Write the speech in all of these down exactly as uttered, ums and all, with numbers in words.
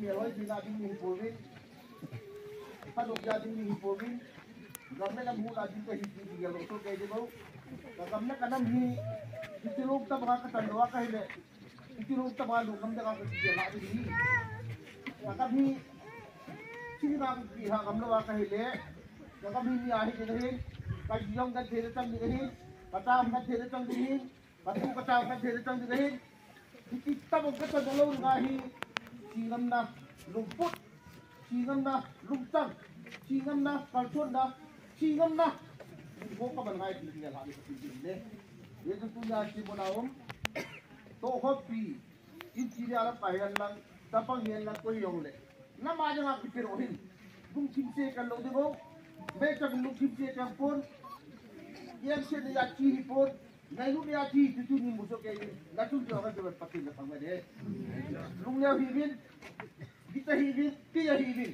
Melhoi ding a ding ni hi pouvin. Khanop a ding ni hi pouvin. Gam le nam hula ding kahi ti ti gel lo so kei ding lo. Ka gam le ka nam hi, hiti lom tabang a ka tan lou a ka hile. Hiti lom tabang a lungdam ding a ka kigel a ding hi. Ka gam hi, hiti na ka kihah ngam lou a ka hile. Ka gam hi mi a hi ding ahin. Ka jong kan thei le chang ding ahin. Ka tam kan thei le chang ding ahin. Ka tu ka chang kan thei le chang ding ahin. Hiti tabang ka tan lou ding ahi. Chingamna, lungput. Chingamna, lungchang. Chingamna, kalchonna. Chingamna. Ko ka man ngai ti le ha ni ka ti le. Ye tu tu ya chi mo na um. To hopi. In chi le ala pa yan lang. Tapang yan lang ko yong le. Nama jang a kipiro hin. Lungthim se kan lou ding o. Mei chang lungthim se kan pon. Yan se ne ya chi hi pon. Ngailut a thi, tutu ni muso kei, na chung chu ka chu Pathen na pang de. Lungneo hivin, gita hivin, tia hivin.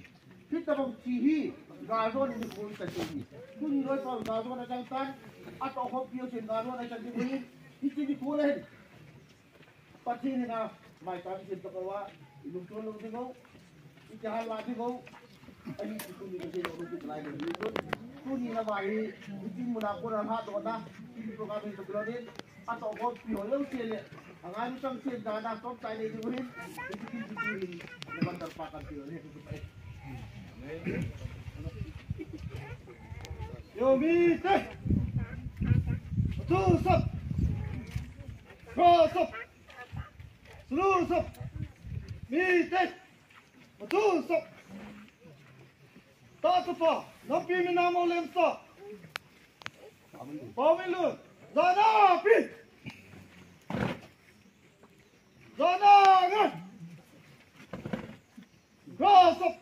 Hitabang thi hi, gajo ni ko ta chu ni. Tuni loi pa gajo na chang tan, atoh hopi o chen gajo na chang ni ko ni. Hiti ni ko le. Pathen na, mai ta ni chen ta ko wa, ilung chon lou ding o. Iti hal la ding o. Ahi, tuni ka sei lou, tuni ka lai lou, tuni. Tuni na vai, tuni muna ko na ha to na, tuni ko ka bin to lo din. Atoh ko pi ho lo se le. Anga ni chang se da na top tai le ding hin. Tuni, tuni, tuni. Na ban tar pa kan ti lo le. Yo mi te. Tu sap. Cross up. Sulu sap. Mi te. Matu sap. Ta tu pa, nampi mi namo lem sa. Pau mi lu. Zana pi. Zana ngan. Cross up.